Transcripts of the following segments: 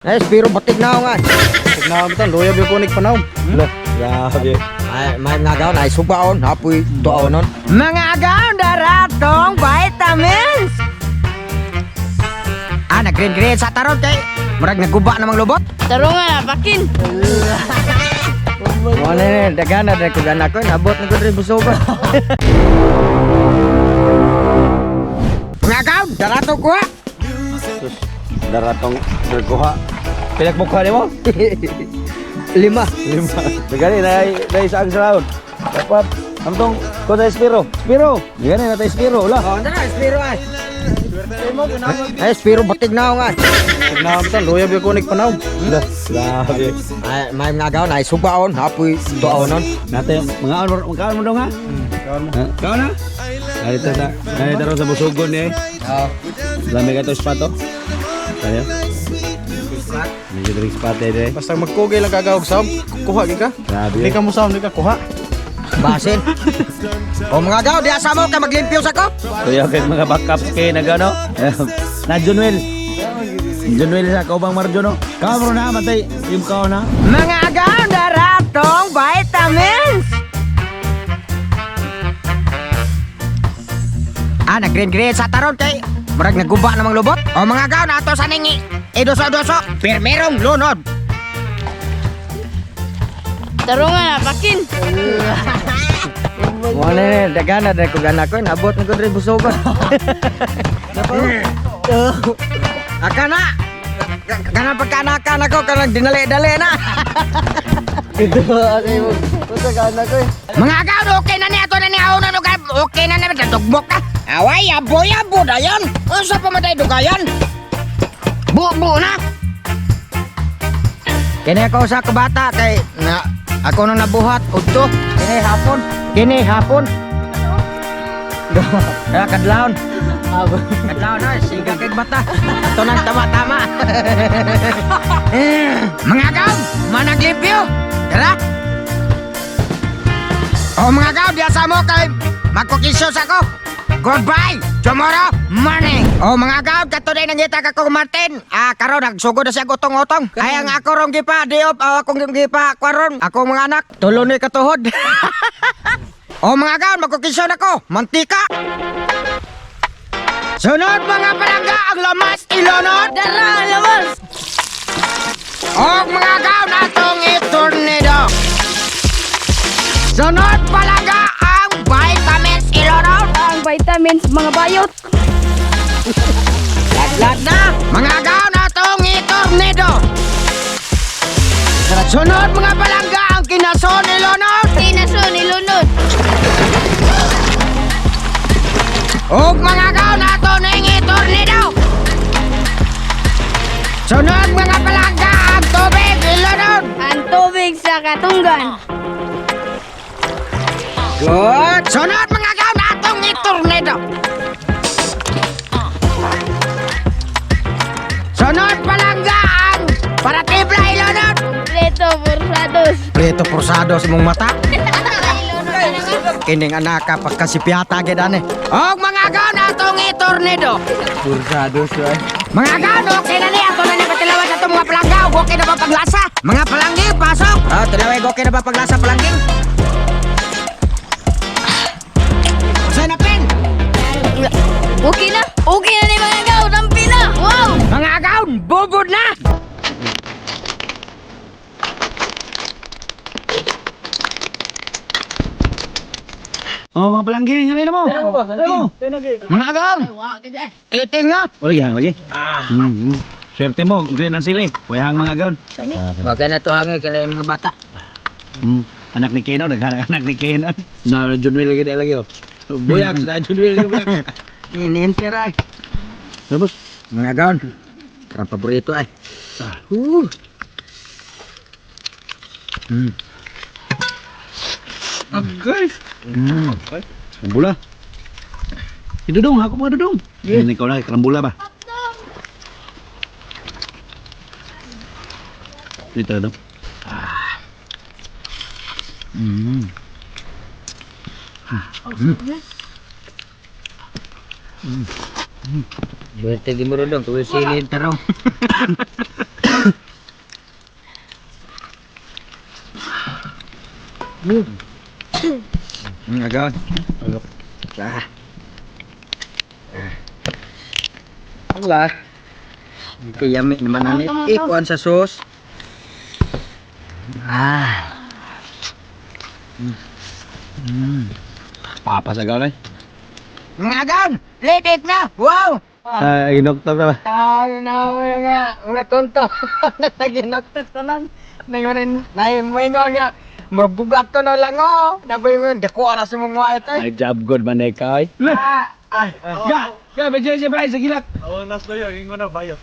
Eh, pero batig na ako nga. Tignan mo tan, luya ba kunig panaw. Lah, grabe. Ay, may mga agaw na subaon, hapoy tuaon nun. Mga agaw daratong vitamins. Ah, nag-green green sa taron kay murag naguba namang lubot. Tarungan na, pakin. Mo na ni dagana dre ko gana ko nabot na ko dre busogon. Mga agaw daratong kuha. Sus, daratong kuha. Pilak mo kuha nimo? Lima. Lima. Dagani na na isa ang saraon. Dapat amtong ko sa espiro. Espiro. Dagani na ta espiro ula. Oh, na espiro ay. Ay, espiro batig na ako nga. Tignan mo tan, luya ba kunig panaw. Lah, grabe. Ay, may mga agaw na subaon, hapoy tuaon nun. Nate, mga ano, kaon mo dong ha? Kaon mo. Kaon na? Narito sa, narito ron sa busugon eh. Oh. Lami ka to spato. Tayo. Medyo drink spot eh. Eh. Basta magkugay lang kagawag sa kuha gi ka. Grabe. Di ka mo sa di ka kuha. Basin. O mga agaw, di asa mo kay maglimpyo sa ko. Kuya kay mga backup kay nagano. Na Junwil. Junwil sa kaubang Marjono. Kao bro na matay yung kao na. Mga agaw daratong vitamins. Ah, nag-green green sa taron kay murag naguba namang lubot. O mga agaw nato sa ningi. Idoso-doso, permerong lunod. Tarungan na, pakin. Mo na ni dagana dre ko gana ko nabot na ko dre busogon. Aka na. Kana pagkanakan ako kanang dinali-dali na. Ito mo. Basta ka ko eh. Mga agaw, okay na niya. Ito na niya. Una, no, okay na na. Dugbok ka. Away, abo, abo, dayan. Unsa pa man tayo dugayan? Bu-bu na. Kini ako sa kabata kay na ako nang nabuhat udto. Kini hapon. Kini hapon. Kaya kadlawon. Kadlawon na, siga kay bata. Ito nang tama-tama. Mga agaw, managlimpyo. Tara. O mga gaw, di asa mo kay magkukisyo sa ko. Goodbye! Tomorrow morning! O mga gaw, katuloy nangita ka ko Martin. Ah, karon nagsugod na siya utong-utong. Ay ang ako rong gipa, diop, o akong gipa, kwaron, ako mga anak, tulo ni katuhod. O mga gaw, magkukisyo na ko, mantika! Sunod mga palangga, ang lamas ilonod! Dara, lawas. O mga gaw, natong itornado! Sunod palangga, ang vitamins ilonod! Ang vitamins, mga bayot. Laglag na! Mga agaw na tong itornado! Sunod mga palangga ang kinason ilonod! Tinaso, nilunod. Ug mga agaw na to ning itornado! Sunod mga palangga ang tubig ilonod! Ang tubig sa katunggan. Good! Sunod mga agaw na tong itornado! Sunod palangga ang paratibla ilonod! Kompleto, bursados. Prieto porsado sa mong mata. Kining anaka pagkasipyata gid ani. Og mga agaw na atong itornado. Bursado siya. Mga agaw, okay na ni ato na ni patilawan sa atong mga palangga ug okay na ba paglasa? Mga palanggi, pasok. Ah, tilaway okay na ba paglasa palangging? Usa na pin. Okay na. Okay na ni mga gaw. Dampi na. Wow! Mga agaw, bubod na. Oh, mga palanggi, ngani na mo. Ano mo? Mga agaw. Iting na. Wala gyud, lagi. Ah. Swerte mo, green ang sili. Wayang mga gaon. Wag na to hangin kay mga bata. Anak ni Keno, naghanap anak ni Keno. Na Junwil lagi lagi oh. Buyak, na Junwil lagi buyak. Ininter ay. Tapos, Mga agaw. Ang paborito ay. Uh. Okay. Karambula. Dudong, ako mga dudong. Yeah. Ikaw na, karambula ba? Dito na dong. Ah. Mm. Mm. Buwerte di mo ron dong, tuwil silin tarong. Agaw. Ah. Wala. Kaya yummy naman ani. Ikuan sa sauce. Ah. Papa sa gaw na. Mga agaw, plate it na. Wow! Ah, ginoktor na ba? Tayo na mga mga tonto. Naginoktor tanan. Nangunin, naimoy nga. Mabugat to na lang oh. Naboy mo, dako ara sa mga ito. Ay, job good man eh, kay. Ah, ay, Ga! Ga, medyo siya sa gilak. Oo, nas loyo, ingon na bayot.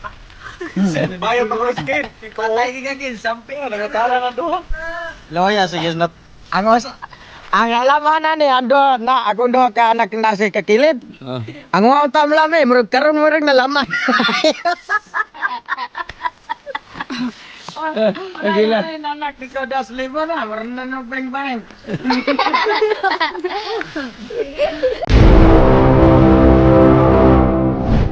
Bayot ako skin. Patay ka kin, sampi. Nagatala na duha. Loya, sige na. Ang os, ang alaman na ni ando na ako do ka anak na si kakilid. Ah. Ang wa tam lami, murag karon murag nalaman. Ang gilak. Ay, anak ni ko das libo na, murag na nung bang bang.